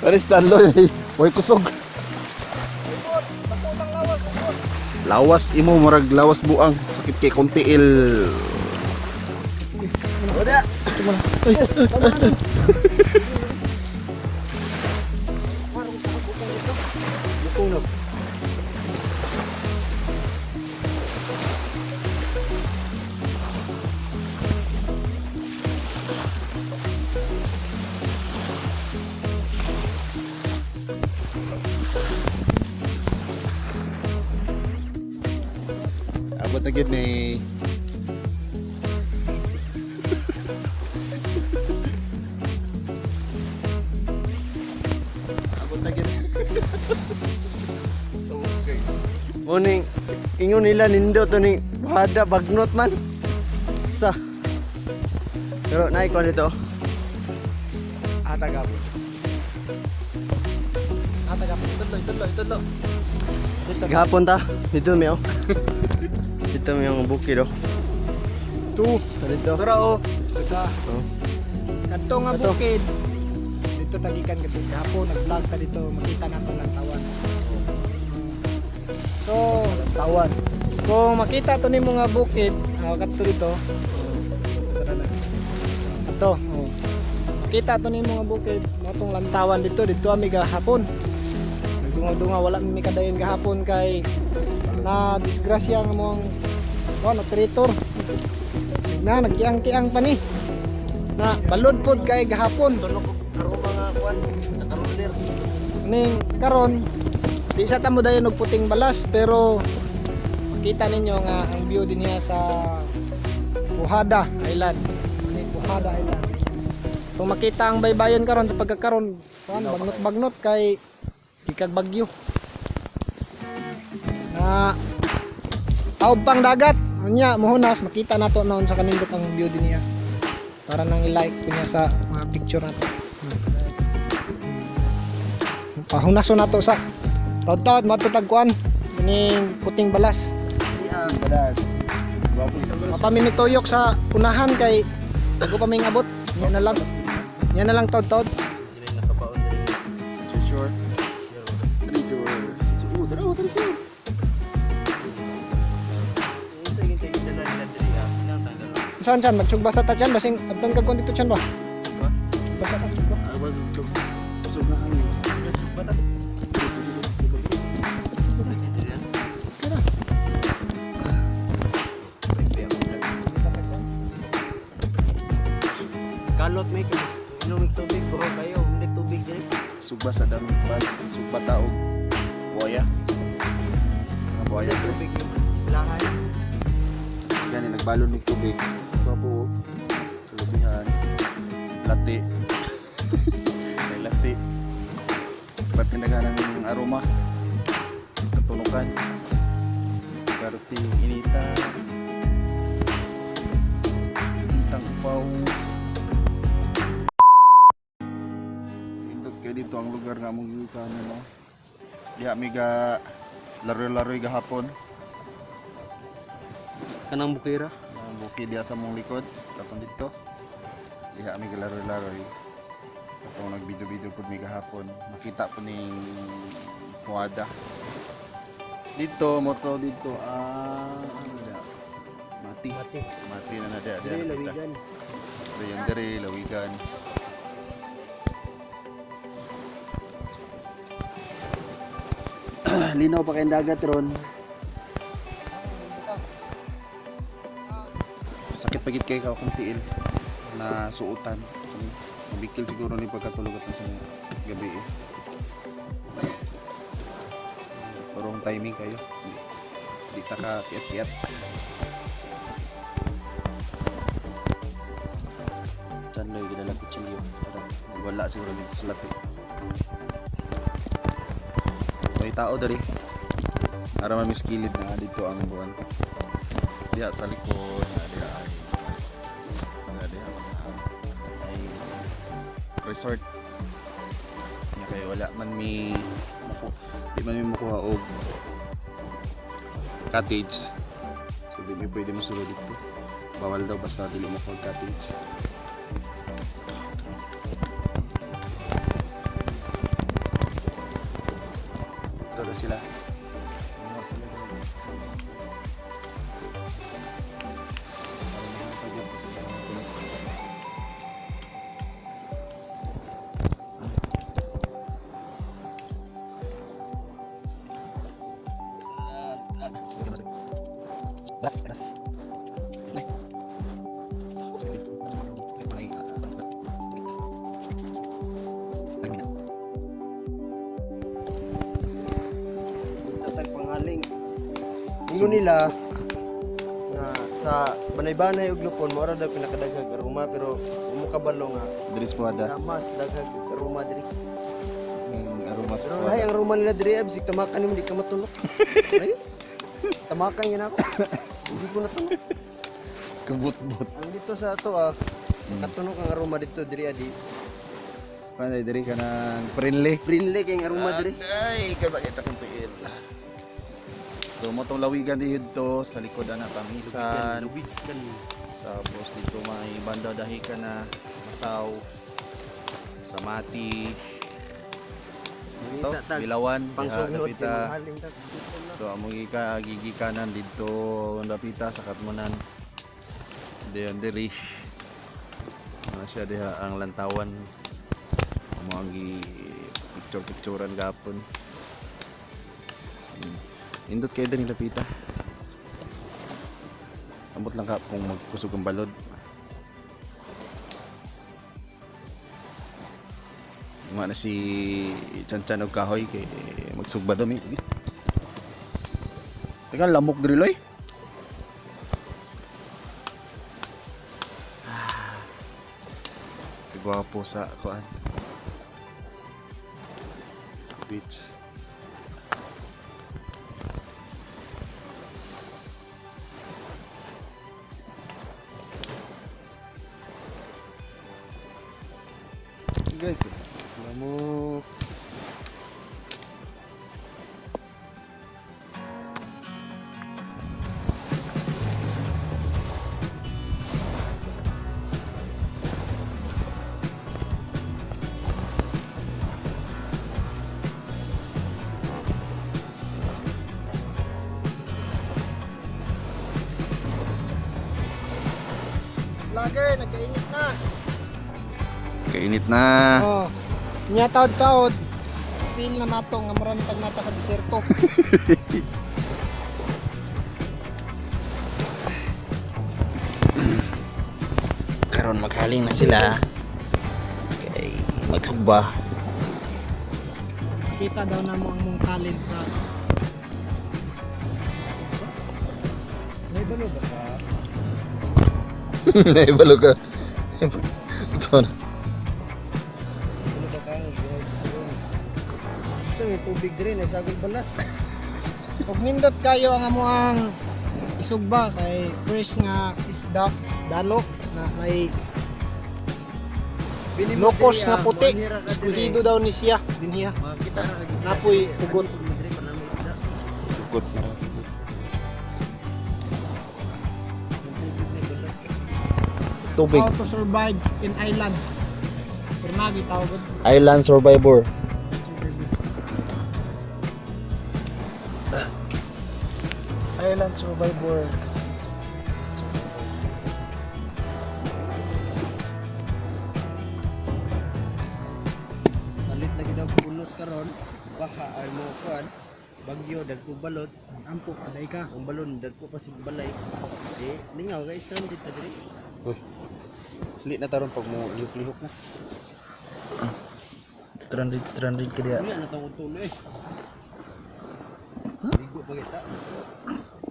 Kani Stanley, way kusog. Lawas imo, murag lawas buang, sakit kay kong tiil. Wala. Bukong. Abot na gid ni. Abot na gid. So okay. Morning. Ingon nila nindo to ni Bahada bagnot man. Sa. Pero naay ko dito. Ata gapon. Ata gapon. Tudlo, tudlo, tudlo. Gahapon ta. Dito mi oh. Dito mi ang bukid oh. Tu. Dito. Tara oh. Ito. Oh. Kadto nga Kato. bukid. Dito tagikan kadto gahapon nag-vlog ta dito, makita nato lang tawan. So, tawan. Kung makita to nimo nga bukid, kadto dito. Oh, sara na. Kadto. Oh. Makita to nimo nga bukid, mo tong lantawan dito, dito ami gahapon. Nagdungaw-dungaw, wala mi kadayon gahapon kay na disgrasya nga mong oh, operator. Na nagkiang-kiang pa ni. Na balod pod kay gahapon. Tulog karon mga kuan sa karunder. Ning karon di sa tamo dayon og puting balas, pero makita ninyo nga ang view din niya sa Buhada Island. Ani Buhada Island. Kung makita ang baybayon karon sa pagkakaron, kuan bagnot-bagnot kay gikag bagyo. Na taob pang dagat. Unya mohunas makita nato noon sa kanindot ang view din niya. Para nang i-like ko niya sa mga picture nato. Pahunason nato sa taod-taod matutag kuan kining puting balas. Di ang badas. Gwapo sa balas. Mapamimitoyok sa unahan kay bago pa may abot. Yan na lang. Yan na lang taod-taod. Sila yung nakabaon diri. Sure. Treasure. Oh, dara, oh, treasure. Unsa yung tayo dala nila diri ah? Inang tanggal. Saan chan magtsugba sa ta chan, basing abdan kag kuan dito chan ba? Ba? Basa ta tsugba. Ano ba yung chug? Kusog na hangin. Ba ta? Diri ah. Okay na. Kalot may kay inom og tubig ko kayo, hindi tubig diri. Sugba sa daming pan. Sugba taog. Buaya. Mga buaya. Wala tubig yung islahan. Gani, nagbalon ng tubig. Gwapo. Oh. Sulubihan. Lati. May lati. Ba't kinagana ng aroma? Katunukan. Karting inita. Initang upaw. Indot kay dito ang lugar nga among gikan, no. Diha mi ga laroy-laroy gahapon. Kanang bukira. Ang bukid diha sa mong likod, katong dito. Diha mi galaroy-laroy. Katong nagvideo-video pud mi gahapon. Makita po ning Huada. Dito mo to dito ang ano da? Mati. Mati. Mati na na diha diha Diri nakita. lawigan. Dayon diri lawigan. Linaw pa kayong dagat ron. Sakit pagit kay ka akong tiil na suotan. So, mabikil siguro ni pagkatulog atong sa gabi eh. Wrong timing kayo. Di ta ka kiat-kiat. Chanloy gidala kutsilyo. Tara, wala siguro dito sa lapit. May tao diri. Ara man miskilid na dito ang buwan. Diha sa likod, na diha ay na diha mga ay resort. Nya kay wala man mi muku, di man mi mukuha og cottage. So di mi pwede mosulod dito. Bawal daw basta dili mo og cottage. Ingon nila nga sa Banay-Banay ug Lupon mao ra daw pinakadaghag aroma, pero umo kabalo nga Diri sa Puada. mas daghag aroma diri. Ang aroma sa Pero Puada. hay ang aroma nila diri, absik tamakan nimo di ka matulog. Ay. Tamakan yan ako. Hindi ko natulog. Kabut-but. Ang dito sa ato ah, katunog ang aroma dito diri adi. Panay diri ka ng friendly. Friendly kay ang aroma diri. Ay, kasakit akong tiil. So mo tong lawigan dito sa likod ana Tamisan. Lubigan. Tapos dito may banda dahika na Masaw, Samati. Ito, Mangita tag- Bilawan, diha Pangsugnot kay dapita. manghaling tag. So among gika gigikanan didto dapita sa Katmonan. Diyan diri. Ano siya diha ang lantawan. Amo ang gi picture picturean gapon. Indot kayo din lapita. Ambot lang ka kung magkusog ang balod. Nga na si Chanchan og kahoy kay magsugba dami. Teka, lamok diri loy. Kagwapo sa kuan. Beach. Gay ko. Lamok. Vlogger, nagkainit na. Kainit na. Oh. Nya taod-taod. Feel na nato nga mura tag nata sa diserto. Karon maghaling na sila. Kay magsugba. Kita daw na mo ang mong talent sa May balo ba ka? Naibalo ka. So, Ano ba ka? Gusto may tubig diri na sagol balas. Ug nindot kayo ang amuang isugba kay fresh nga isda dalok na nay Bili mo lokos diri, nga ah, puti. manghira ka diri. Eskuhido daw ni siya dinhiya. Makita ra kag isda. Napoy diri. hugot. Ani pud mo diri para may isda. Hugot na raw. Ang tubig na balas. Tubig. How to survive in island. Pernagi tawag. Island Survivor. Island Survivor. Salit na gid ang pulos karon. Baka ay mo kuan. Bagyo dagko balot. Ampo paday ka. Ang balon dagko pa sig balay. Di lingaw guys tan dito diri. Uy. Dili na taron pag mo lihok-lihok na. Stranded, stranded ka diya. Wala na tong tulo eh. Ligo pa kita.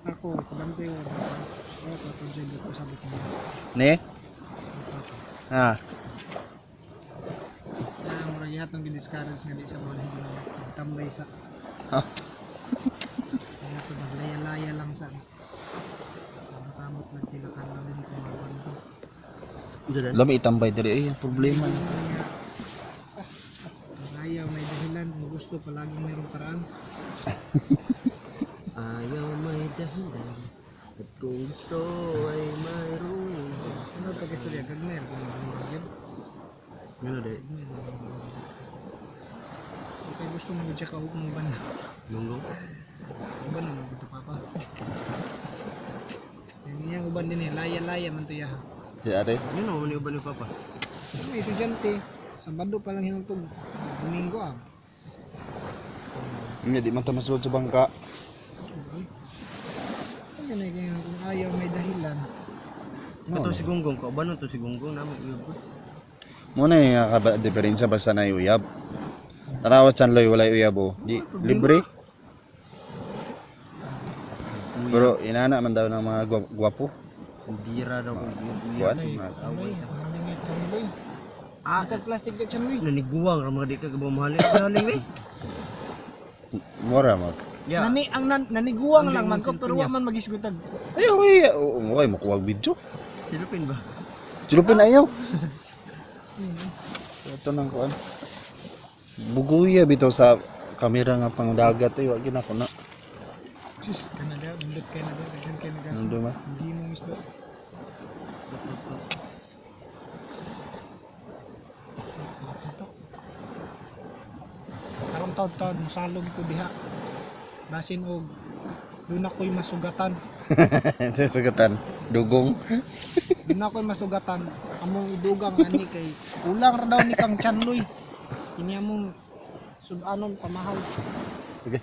Ako kabantay ko. Ako katong ko sa bukid. Ne? Ah. Na murag ihatong gi-discourage nga di sa mga hindi tambay sa. Ha? Kaya ito maglaya-laya lang sa. Tamot lang tilakan lang din kung ano to. Lami itambay diri eh, ang problema. Ang ayaw may dahilan, kung gusto palaging mayroong paraan. Ayaw may dahilan at kung gusto ay mayroon. Ano pag istorya gagmay kung ano yun. Ano de? Okay, gusto mo siya ka mong ban. Lunggong? Uban na mo ito papa. Yan iyang uban din eh, laya-laya man to ya. Si ate. Ano man uban ni Papa? May estudyante, Sabado pa lang hinugtog. Domingo ah. Nya di man ta masulod sa bangka. Ano na kaya kung ayaw may dahilan. Kato si Gunggong ko, uban to si Gunggong na may uyab ko. Mo na yung kaba diferensya basta na uyab. Tanawa chanloy walay uyab oh. Di libre. Pero inana man daw ng mga gwapo. Indira daw kung Kuan. Ay, Away. ano nga chanloy. Ah, Ito plastic ka chanloy. naniguwang ra mga di ka mahaling. Mahaling eh. Mura mag. Yeah. Nani ang nan, naniguwang Ang lang man ko cellphone pero wa niya. man magisgutag. Ay, okay. Oo, okay, makuha video. Silupin ba? Chulupin na iyo. Ito nang kuan. Buguya bitaw sa kamera nga pangdagat ay wa gid nako na. Sus, kanada bindot kay na daghan kay nagas. Nandun ba? Hindi mo isda. Ito. Karong taod-taod mosalog ko diha. Basin og doon ako'y masugatan. Sa sugatan, dugong. Doon ako'y masugatan. Among idugang ani kay kulang ra daw ni kang Chanloy. Ini among sudanon pamahal. Okay.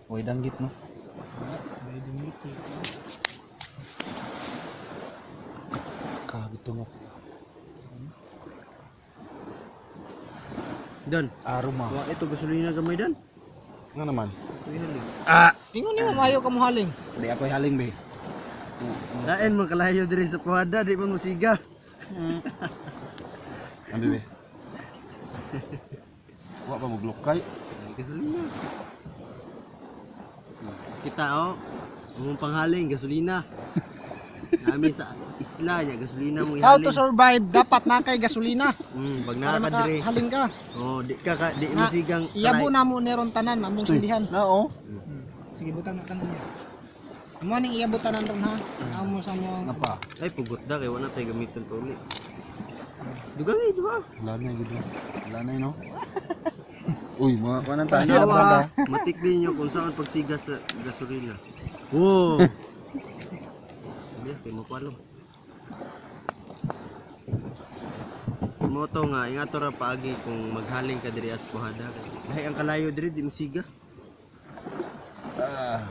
Uy, danggit no. May dingit eh. Kabit mo. Dan. Aroma. Wa ito gasolina gamay dan. Nga naman. Ito ihaling. Ah, Ingon nimo maayo ka mohaling. di ako haling be. Lain man kalayo diri sa puhada, di man musiga. Ambi be. Wa pa mo blokay. Ay, gasolina. Kita oh, among panghaling gasolina. Nami sa isla niya gasolina mong How ihaling. to survive dapat na kay gasolina Pag para naa ka diri. makahaling ka. Oh, di ka, ka di Na, musigang Iyabo na mo neron tanan among sindihan. Na oh. Sige butang na tanan niya. Amo ning iyabo tanan ron ha. Amo sa mo. Nga pa. Ay pugot da kay wala tay gamiton pa uli. Dugang eh, di ba? Wala na gid. Wala na no. Uy, mga kuan tayo. Tanawa, matik din nyo kung saan pagsiga sa gasolina. Wow! Sabi, kay makwalong. Moto nga, ingato ra paagi kung maghaling ka diri as puhada. Lahi ang kalayo diri di mosiga. Ah,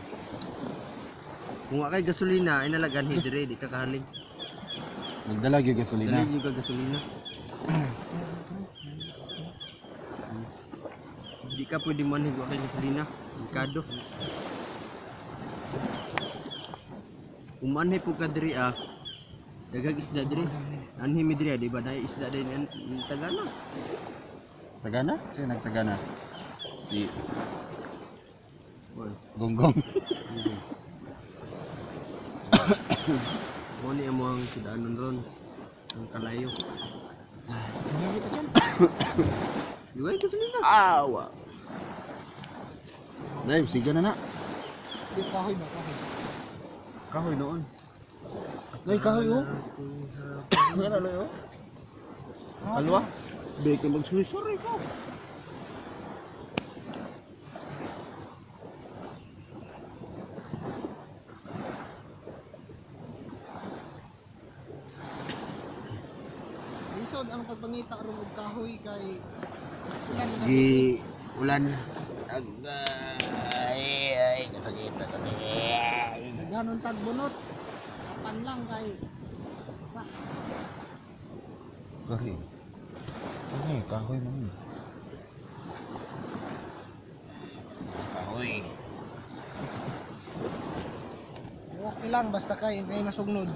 Kung wa kay gasolina, ay nalagan hi diri di ka kahaling. nagdala gyud gasolina. Dali gyud ka gasolina. Di ka pwede manhig wa kay gasolina. Delikado. Kung manhi po ka diri ah, daghang isda diri. Anhi mi diri ah, di ba dai isda diri ni tagana. Tagana? Sino nagtagana? Si Oy, Gonggong. mo ni amo ang sudanon ron. Ang kalayo. Iyabo ka dyan. Di ba gasolina? Awa. Dai, siga na na. Di kahoy ba kahoy. Kahoy noon. Dai, kahoy oh. Nga na oh. Alwa? Beke magsursur ko. Lisod ang pagpangita ron og kahoy kay ulan na. Gi ulan. Agay, ay kasakit ako. Daghanon tag bunot. Kapan lang kay sa Kahoy. Kahoy, kahoy man. Kahoy. okay lang basta kay hindi masugnod.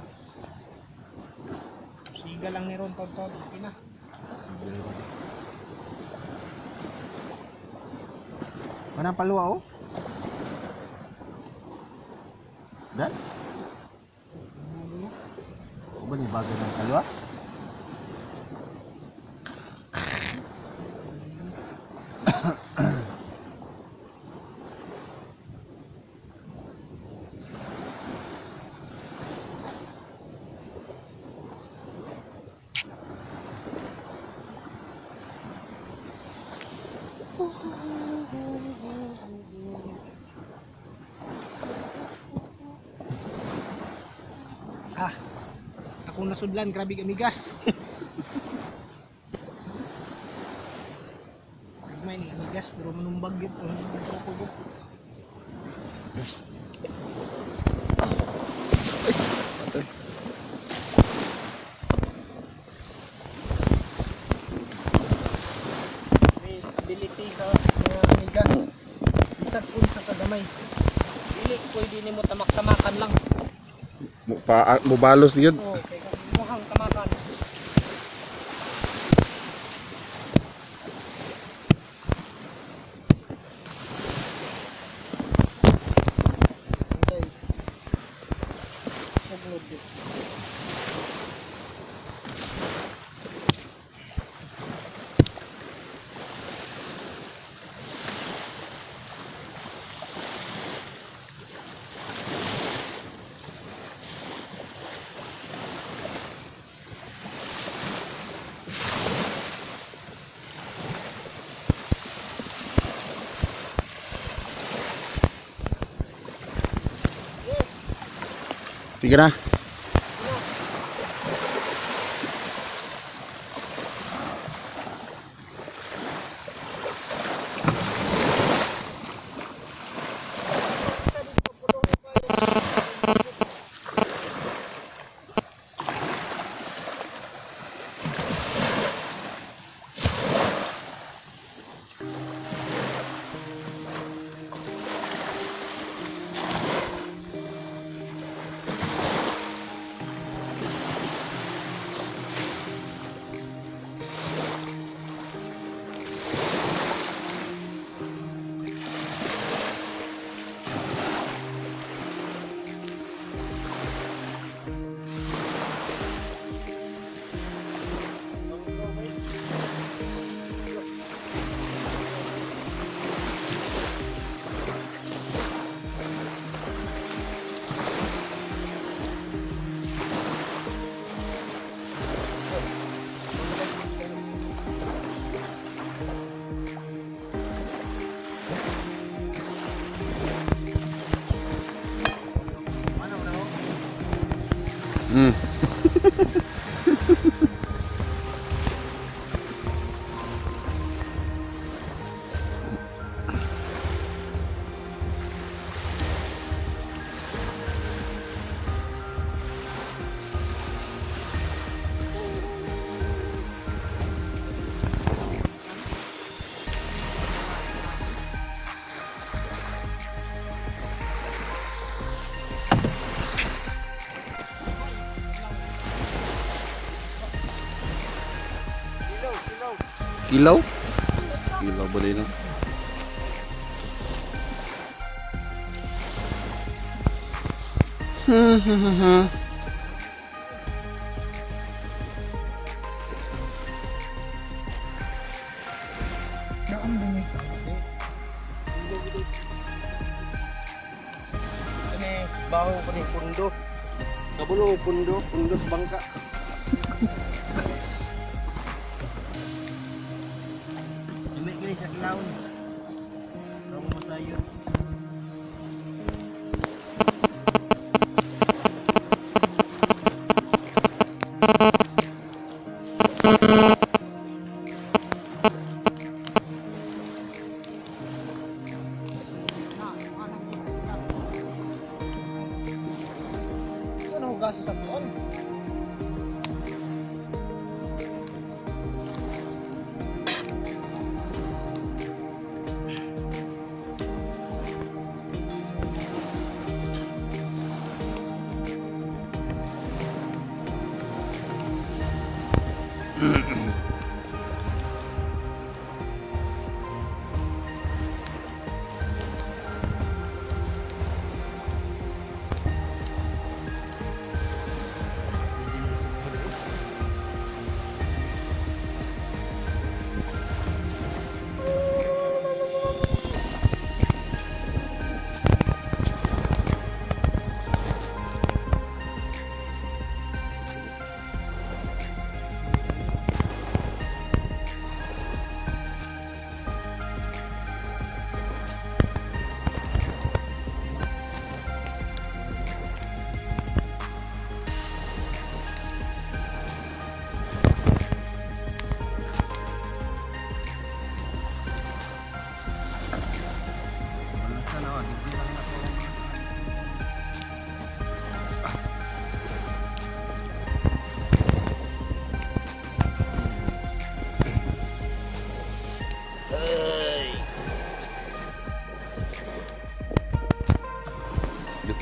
Siga lang ni ron tod-tod. Okay na. Sige. Manang paluwa oh. Dan? Ano O ba ni bagay ng kalwa? Ah, ako nasudlan, grabe amigas. Gagmay ni amigas pero manumbag gid ang suko ko. Patay. May ability sa mga amigas. Bisag unsa ka gamay. Dili Dili pwede nimo tamak-tamakan lang. Mo pa mobalos gyud. Oo, kay muhang tamakan. Antay. Ugnod di. Yes. Sige na. Isa dito pulo kayo. Kilaw, kilaw. Kilaw? Kilaw ba din? No? Naam din eh. Kani baho ko ni pundo. Kabulo pundo, pundo sa bangka. Dumi kini sa clown. Kamu masayo. Ito na hugasan sa buwan.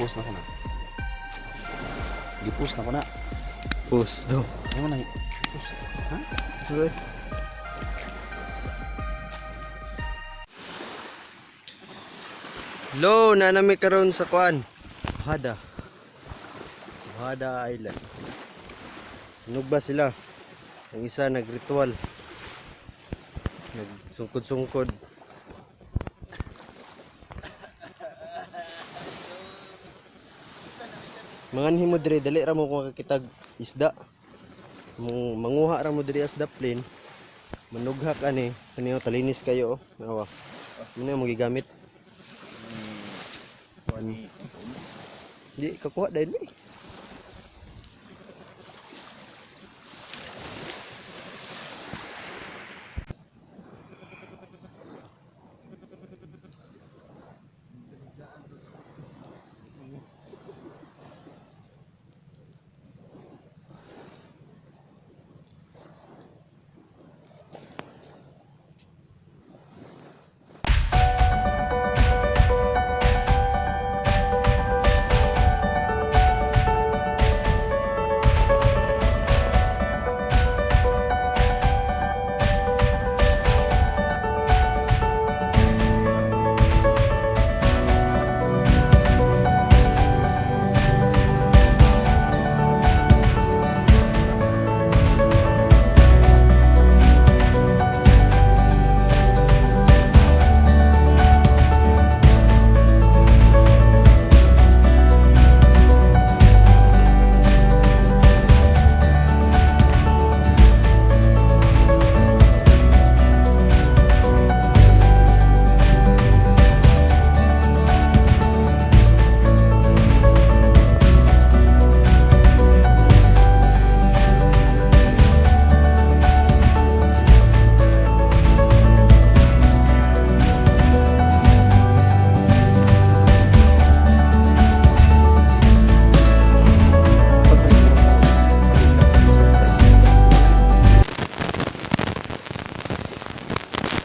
Gi-post na ko na. Gi-post na ko na. Post daw. Ano na? Post. Ha? Tuloy. Lo, nanami karon sa kuan. Hada. Hada Island. Nugba sila. Ang isa nagritual. Nagsungkod-sungkod. Manganhi mo dire dali ra mo kung makakitag isda. Manguha ra mo diri as daplin. Manughak ani kaniyo talinis kayo oh. Nawa. Muna yung magigamit. Di kakuha dahil eh.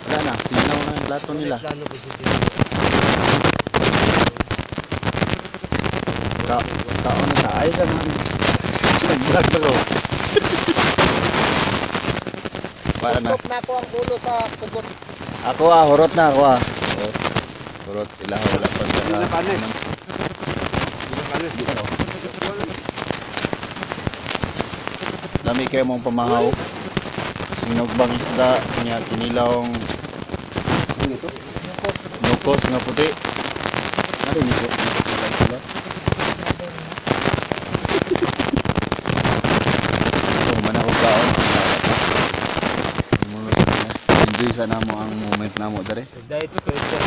Wala na, sinaw na ang plato nila. Kaon na ta. Ay sa mga nag-vlog ba ko? Para na. Suksok na ako ang ulo sa kugot. Ako ah, hurot na ako ah. Oh, hurot sila wala pa sila. Lami kayo mong pamahaw. Sinugbang isda, nya kinilawng nukos nga puti. Ano nukos? Nukos na sila. Oh, man ako kaon. Muno sa sila. Enjoy sa namo ang moment namo dere. Diet ko ito.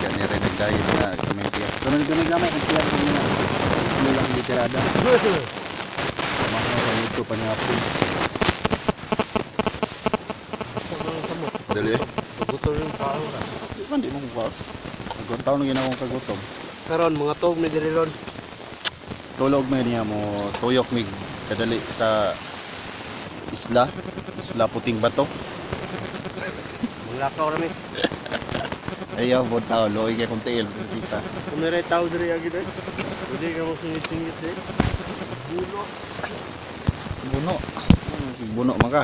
Kaya rin nag-diet na kami tiyak. Pero nito na gamay, nagtiyak ko nila. Ano lang litirada. Mga ka pa niya po. Dali. Gutom yung tao ra. Saan di mo kukas? Nagkuntaw na ginawang kagutom. Karon mga tog ni diri ron. Tulog may niya mo tuyok mig kadali sa isla. Isla Puting Bato. Mulakaw ra mi. Ayaw, bon tao. Loy kay kong tiil. Sa kita. Kumiray tao diri agi dai. Pwede ka mo singit-singit eh. Bulo. Buno. Buno man ka.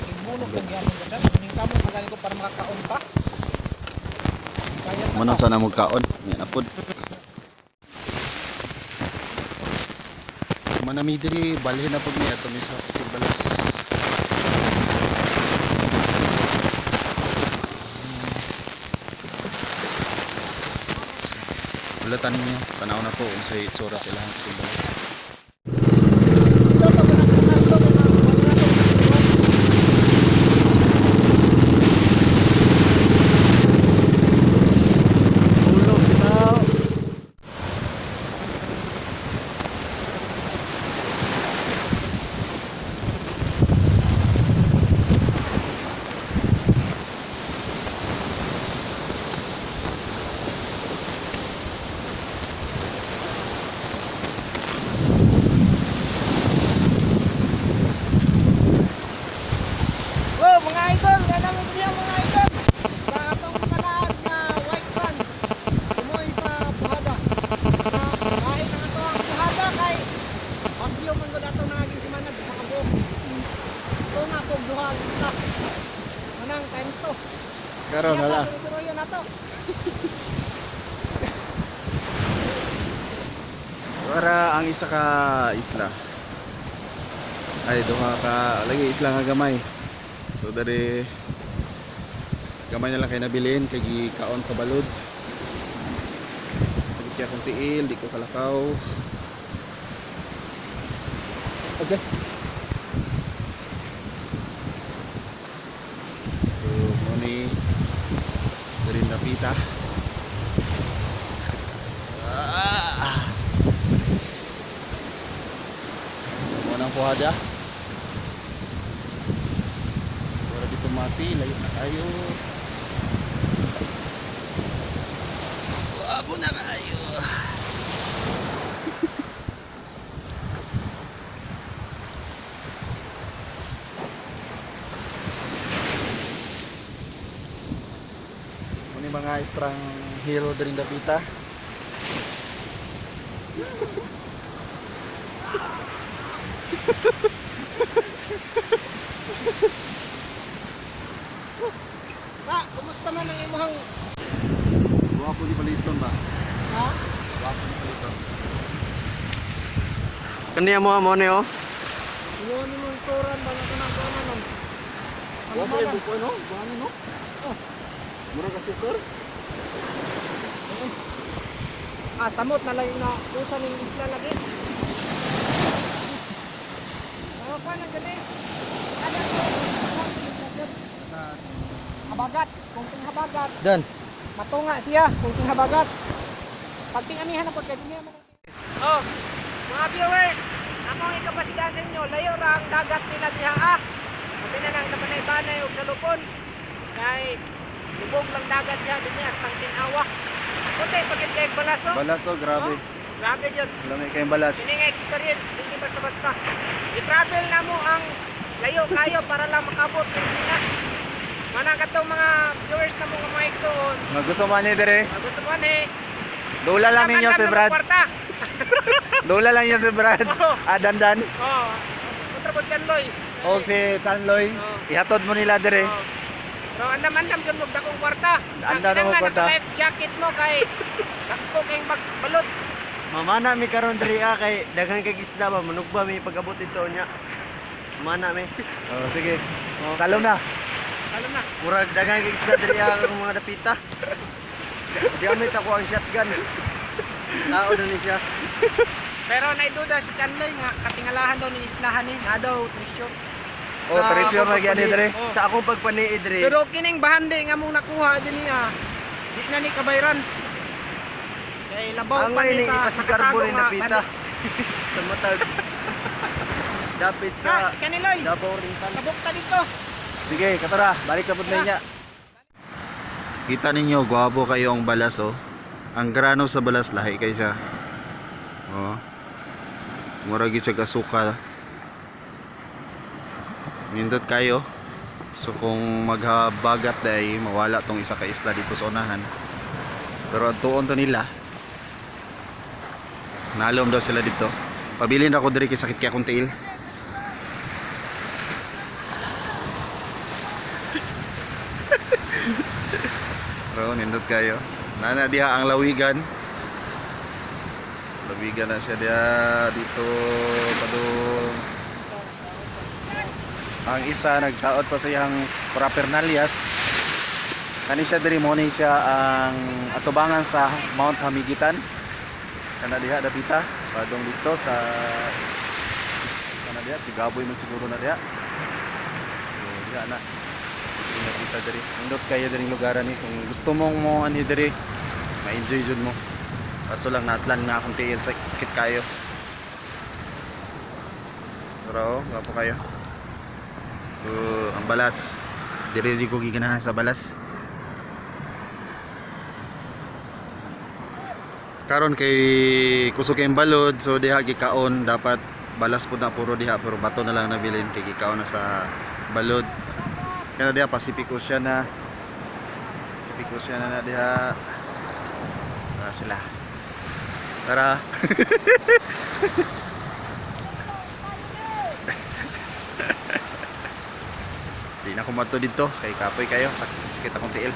Ibunok ko gyapon ka dyan. Ning kamo magaling ko para makakaon pa. Kaya ta Manong pa. sana magkaon. Yan apod. Manami diri balhin na pud ni ato mi sa Balas. Wala tanin niyo. Tanaw na ko unsay itsura sa ilang Balas. Ito, pag unas-unas to, kay mga kuwan na to, mga kuwan. Bulo bitaw. Ara ang isa ka isla. Ay, duha ka lagi isla nga gamay. So diri gamay na lang kay nabilin kay gikaon sa balod. Sakit kaya akong tiil, di ko kalakaw. Okay. So, mo ni diri napita. Sakit. Ah! So, mo nang puha dya. Wala dito mati, layo na kayo. Wabo na kayo. Muna yung mga istrang hero diri dapita. Ba, kumusta man ang imong Wapo ni paliton ba? ha? Wapo ni paliton. Kaniya mo mo ni oh. Ingon ni mong turan ba nga kanang kuanan nun? Wapo ni buko no? Buhangin no? Oh. Mura ka sukar. Ah, samot na lang na usa ning isla lagi. Oh, kuan ang gani. Ada ko. Habagat, kung habagat, Dan. matunga siya kung habagat. Pag tingamihan na pagka dinhi man. Oh, mga viewers, among ikapasidan sa inyo, layo ra ang dagat nila diha ah. Abi na lang sa Panay-Banay ug sa Lupon. Kay lubog lang dagat diha dinhi hastang Tinawa. Kunti pagid kay balas no. Balas oh, grabe. Oh, grabe yun. Lamay kayong balas. Kini nga experience, hindi basta-basta. I-travel na mo ang layo kayo para lang makabot ng na. Manang katong mga viewers na mga mga igsoon. Nga gusto man ni dire. Mga gusto mo ni. Dula lang ninyo si Brad. Kwarta. Dula lang niya si Brad. Oo. Ah, dandan. Oh, kontra po Chanloy. O si Tanloy. Oo. Ihatod mo nila dire. Oh. Pero andam-andam jud mo dakong kwarta. Andam mo kwarta. Life jacket mo kay dagko kay balod. Mamana mi karon diri ah kay daghan kay isda ba manugba mi pag-abot dito nya. Mamana mi. Oh, sige. Talong na. Alam na. Murag daghan kay isda diri ah ang mga dapita. Gamit ako ang shotgun. Tao na ni siya. Pero naiduda si Chanloy nga katingalahan daw ni islahan ni na daw treasure. Oh, treasure akong na gyud ni pagpani- dire. Oh. Sa akong pagpaniid diri. Pero kining bahandi nga mong nakuha din niya, di na ni kabayran. Kay labaw Ang pa ni ini sa ipasigarbo nakatago rin nga dapita. Sa matag dapit Ha, sa Chaniloy, Davao Oriental. tabok ta dito. Sige, katara, balik na pud na niya. Kita ninyo, gwapo kayo ang balas oh. Ang grano sa balas lahi kay siya. Oh. Mura gyud siya asukal. Nindot kayo. So kung maghabagat day, mawala tong isa ka isla dito sa unahan. Pero ang tuon to nila. Nalom daw sila dito. Pabilin ako diri kay sakit kay akong tiil. Pero nindot kayo. Nana diha ang lawigan. So, lawigan na siya diha dito padung. Ang isa nagtaod pa sa iyang parapernalias. Kani siya diri mo ni siya ang atubangan sa Mount Hamigitan. Kana diha dapita padung dito sa kana diha si Gaboy man siguro na diha. So, diha na. Diri dapita diri. Nindot kayo diri lugaran ni kung gusto mong mo ani diri ma-enjoy jud mo. Kaso lang natlan nga akong tiil sakit kayo. Pero gwapo kayo. So, ang balas. Diri di ko giganahan sa balas. Karon kay kusog kay balod, so diha gikaon dapat balas pud na puro diha pero bato na lang nabilin kay gikaon na sa balod. Kaya diha Pacific Ocean na. Pacific Ocean na, na diha. Tara sila. Tara. Di na kumadto dito kay kapoy kayo, sakit akong tiil.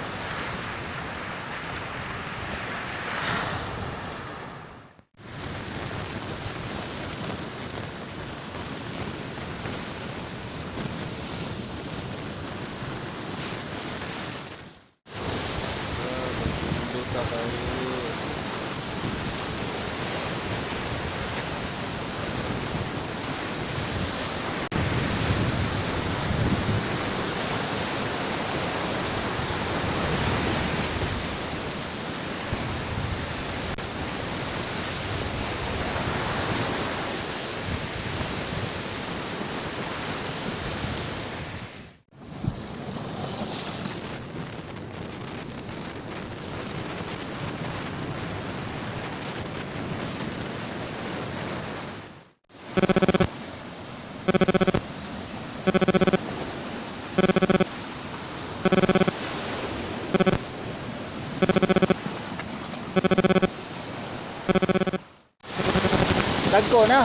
Dagko na.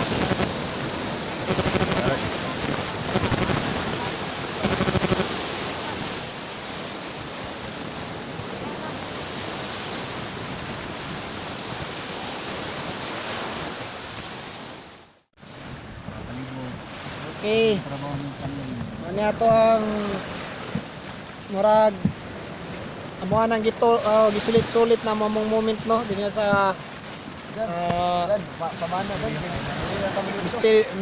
Okay. Ano ato ang murag amo nang gito gisulit-sulit na mo mong moment no dinhi sa Pamana dan.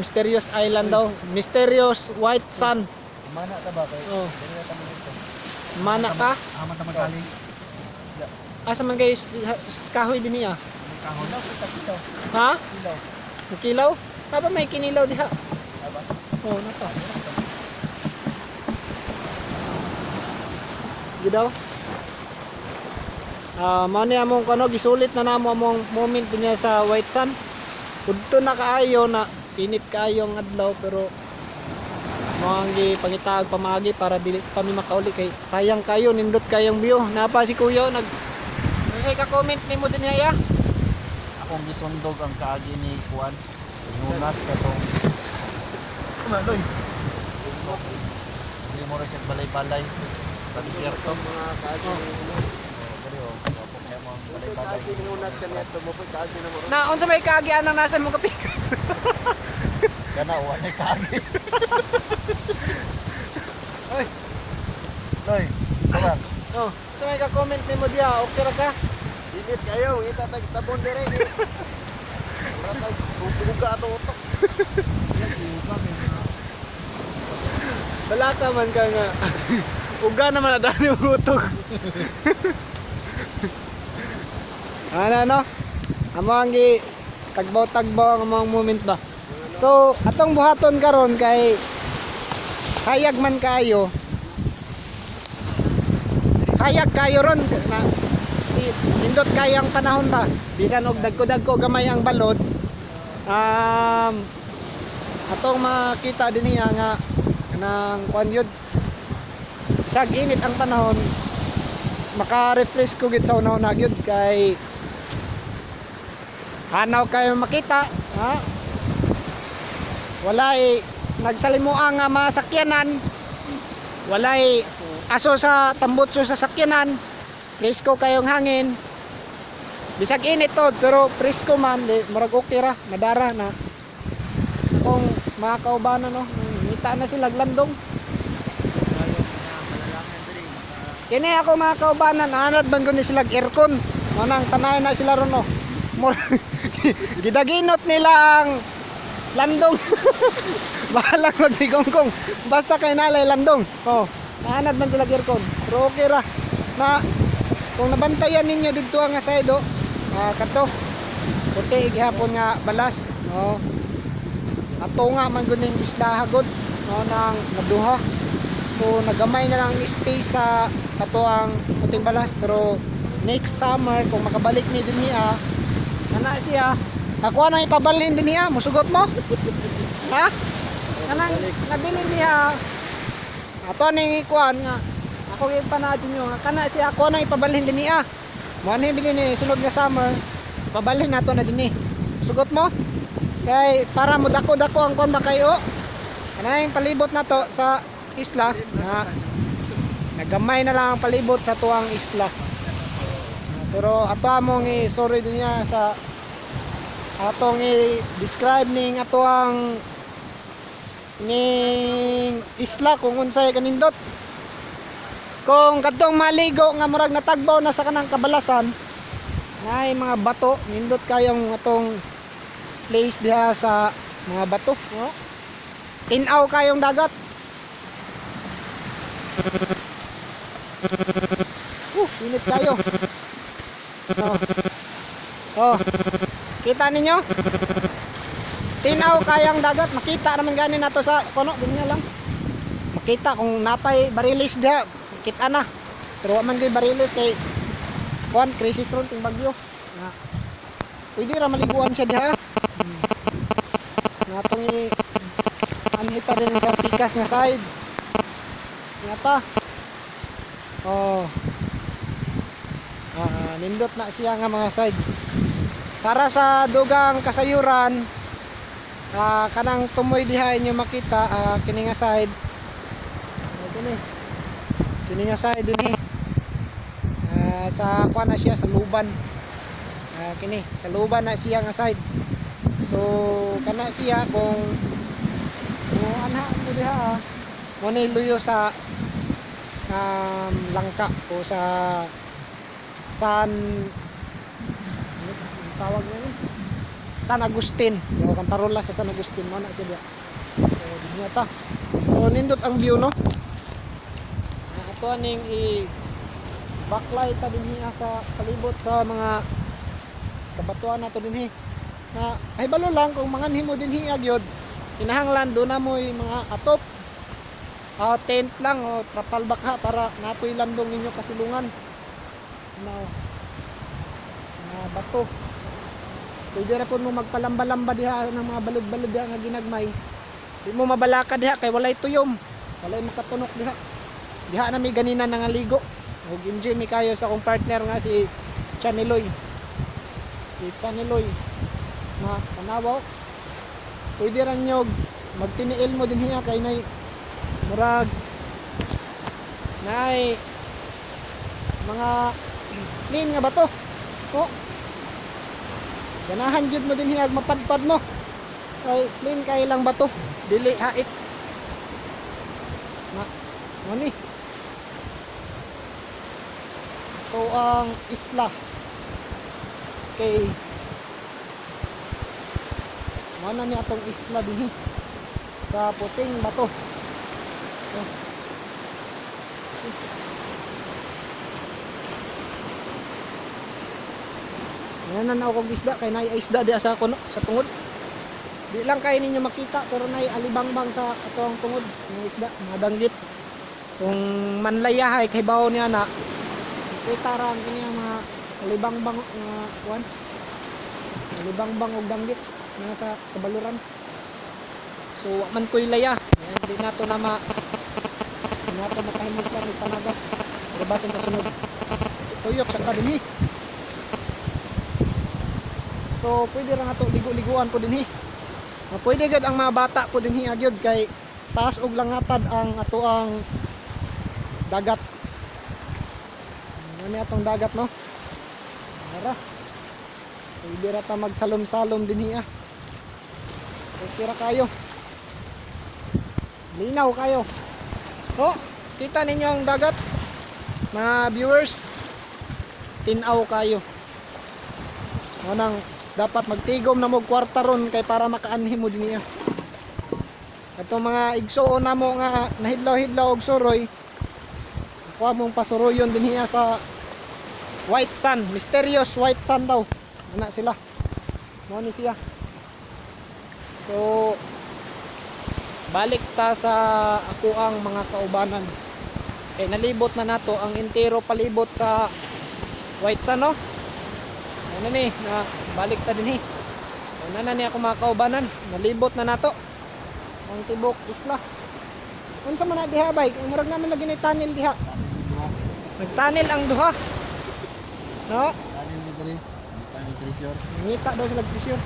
Mysterious Island daw. Mysterious White Sun. Pamana ta ba kay? Oh. Dili na kami dito. Mana ka? Aman ta magkali. Asa man kay kahoy dinhi ah? Kahon. Kilaw, Ha? kilaw. Kilaw? Napa may kinilaw diha? Aba. Oh, napa. Sige daw. Ah, mao ni among kano gisulit na namo among moment niya sa White Sun. Udto na kaayo na init kaayo ang adlaw pero mao ang gipangitaag pamagi para dili pa mi makauli kay sayang kayo nindot kayong view. Napa si kuya nag Unsay ka comment nimo dinhi ya? Akong gisundog ang kaagi ni Kuan. Lunas katong Sama loy. Hindi mo rin sa balay-balay sa disyerto. Mga kaagi ni Unas. Oh, dali oh. Wapo kaya mo ang balay-balay. Kaagi ni Unas kaniya to mo kaagi na mo. Na unsa may kaagian ang nasa imong kapikas? Kana wa na kaagi. Oy. Loy, kawan. Oh, unsa may ka comment nimo diha? Okay ra ka? Init kayo, ngita tag tabon dire ni. Mura tag buga ato utok. Balaka man ka nga. Uga naman na dani yung utok. Ano ano? Amo ang gi tagbaw-tagbaw ang among moment ba. So, atong buhaton karon kay hayag man kayo. Hayag kayo ron na si nindot kayo ang panahon ba. Bisan og dagko-dagko gamay ang balod. Atong makita din niya nga kanang kuan yun bisag init ang panahon maka-refresh ko gid sa una-una gyud kay hanaw kayo makita ha walay nagsalimuang nga mga sakyanan, walay aso sa tambutso sa sakyanan, presko kayong hangin bisag init to pero presko man di murag okay ra madara na kung mga kaubanan no ngita na sila landong. Kini ako mga kaubanan anad man gud ni sila aircon mo nang tanay na sila ron no. Gidaginot nila ang landong. Bahala magdigongkong basta kay nalay landong. Oh, naanad man sila aircon pero okay ra na kung nabantayan ninyo didto nga side oh, kato puti gihapon nga balas oh. Ato nga man gud ning isla hagod no nang naduha. So nagamay na lang ang space sa ato ang puting balas pero next summer kung makabalik ni dinhi ana siya ako nang ipabalhin dinhi musugot mo ha kanang nabili niya ato ning ikuan nga ako ipanaad ninyo nga kana siya ako nang ipabalhin dinhi mo ani bilin ni sunod nga summer ipabalhin nato na dinhi sugot mo kay para mo dako-dako ang kuan ba kayo kanang palibot nato sa isla na nagamay na lang ang palibot sa tuang isla. Pero ato among i-sorry din niya sa atong i-describe ning ato ang ning isla kung unsay kanindot. Kung kadtong maligo nga murag natagbaw na sa kanang kabalasan naay mga bato nindot kayong atong place diha sa mga bato no? Tinaw kayong dagat. Init kayo. Oh. Oh. Kita ninyo? Tinaw kayang dagat, makita naman gani nato sa kuno, ganyan lang. Makita kung napay barilis diha, kita na. Pero wa man kay barilis kay kuan crisis ron ting bagyo. Na. Pwede ra maliguan siya diha. Natong i anhita din sa pikas nga side. Nga. Oh. Nindot na siya nga mga side. Para sa dugang kasayuran, Kanang tumoy diha inyo makita, kini nga side. Kini. Kini nga side dinhi. Sa kuan na siya, sa luban. Kini sa luban na siya nga side. So kana siya kung anha mo diha, mo ni luyo sa Langka o sa San, ano ang tawag niya ni? San Agustin. Yo kan parola sa San Agustin mo na siya diha. So dinhi ta. So nindot ang view, no. Ato aning i backlight ta dinhi sa palibot sa mga kabatuan nato dinhi. Na ay balo lang kung manganhi mo dinhi agyod, kinahanglan do na mo'y mga atop. Tent lang o trapal bakha para napoy landong ninyo kasilungan. Ano, mga bato. Pwede ra pud mo magpalamba-lamba diha ng mga balod-balod diha nga ginagmay. Di mo mabalaka diha kay walay tuyom. Walay makatunok diha. Diha na mi ganina nangaligo. Ug enjoy mi kayo sa akong partner nga si Chaniloy. Si Chaniloy na tanawa. Pwede ra nyo magtiniil mo din hiya kay nay murag nay mga clean nga bato. Oh. Ganahan jud mo din hiya mapadpad mo. Kay clean kay lang bato, dili hait. Na mo ni. Ito ang isla. Okay. Mao na ni atong isla dinhi sa Puting Bato. Oh. Yan na ako isda kay naay isda diha sa kuno sa tungod. Di lang kay ninyo makita pero naay alibangbang sa ato ang tungod ng isda, mga danggit. Kung manlayahay kay bawo niya na kita ra ang kini ang mga alibangbang nga kuan. Alibangbang og danggit nga sa kabaluran. So wa man koy laya. Di nato na ma di nato makahimos lang panaga. Pero basin sa sunod. Tuyok sa kadinhi. So pwede ra nato ligo-liguan po dinhi. Pwede gud ang mga bata po dinhi agyod kay taas og langatad ang ato ang dagat. Ano ni atong dagat, no? Tara. Pwede ra ta magsalom-salom dinhi ah. Okay ra kayo. Linaw kayo. Oh, kita ninyo ang dagat. Mga viewers, tinaw kayo. Manang dapat magtigom na mo kwarta ron kay para makaanhi mo dinhi ah. Atong mga igsuon namo nga nahidlaw-hidlaw og suroy, kuha mong pasuroyon dinhi sa White Sand, mysterious White Sand daw. Ana sila. Mao ni siya. So balik ta sa ako ang mga kaubanan. Eh nalibot na nato ang entero palibot sa White Sand, no? Ano ni, na balik ta dinhi. Ano na ni ako mga kaubanan, nalibot na nato ang tibok isla. Unsa man na diha bay? Murag naman lagi ni tunnel diha. Nagtunnel ang duha. No? Tunnel ni diri. Tunnel treasure. Nangita daw sila treasure.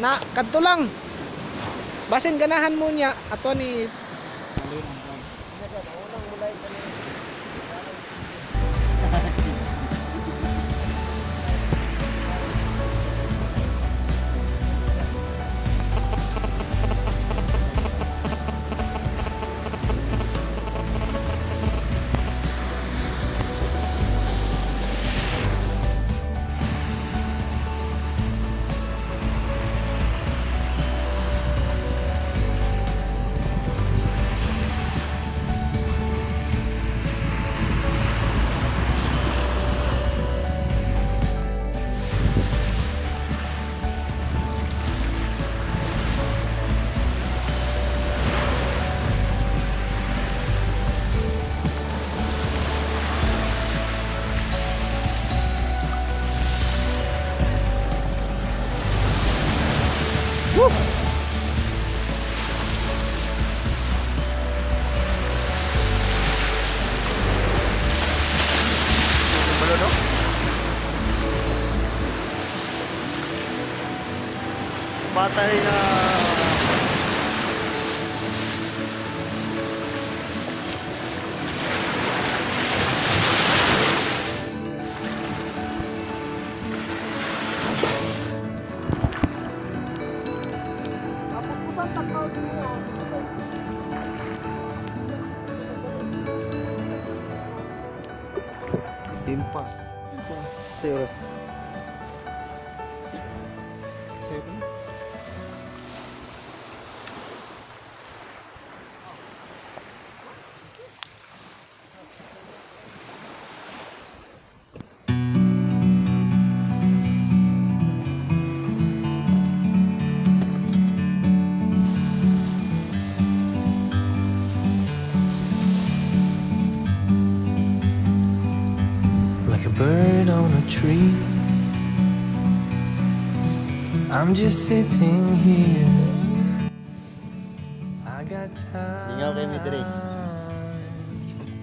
Na kadto lang. Basin ganahan mo niya ato ni Alin ang kwan. Patay na. Timpas. Sa oras. 7. Like a bird on a tree. I'm just sitting here. I got time. Lingaw kay mi diri.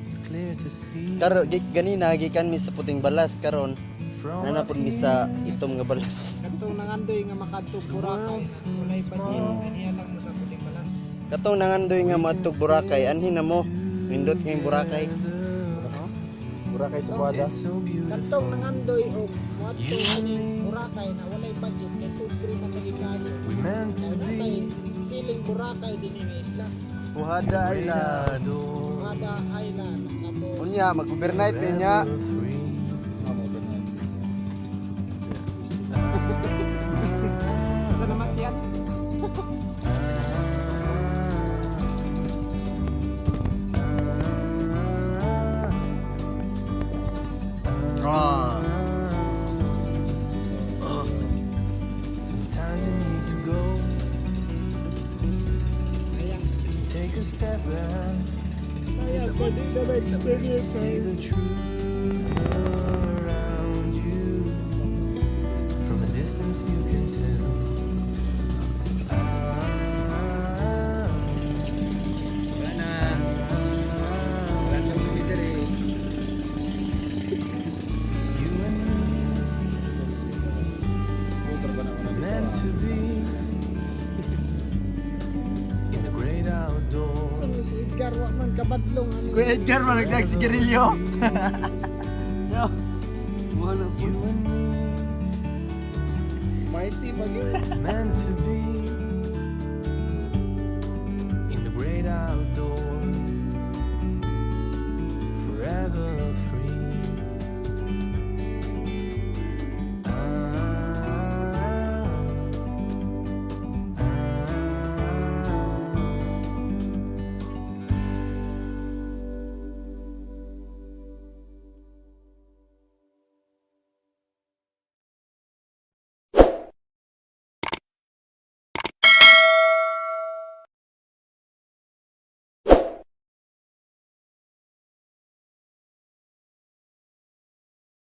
It's clear to see. Karo ganina gikan mi sa puting balas, karon From nanapod mi sa itom nga balas. Katong nangandoy nga makadto Boracay, walay budget, aniya lang mo sa puting balas. Katong nangandoy nga maadtog Boracay, anhin na mo. Nindot ngayong Boracay. Boracay sa Buada. It's so beautiful. Katong nangandoy og moadto ani Boracay na walay budget kay pobre man lagi kaayo. We meant to Wala tay be feeling Boracay dinhi nga isla. Buhada Island. outdoors, Kada island tapos Unya, mag-overnight mi nya. forever free. Sa naman yan? Ah. Sometimes you need to go Sayang. take a step back. Sayang ko di na experience. See the truth around you. From a distance, you can tell. Ah, Wala na. Wala na kami diri. you and me Sponsor ba na ako na dito? meant to be in the great outdoors. Sa si Edgar wa man kabadlong ani. Kuya Edgar, managdag sigarilyo. Yo. Wala po. You and me Mighty pa gyud. meant to be.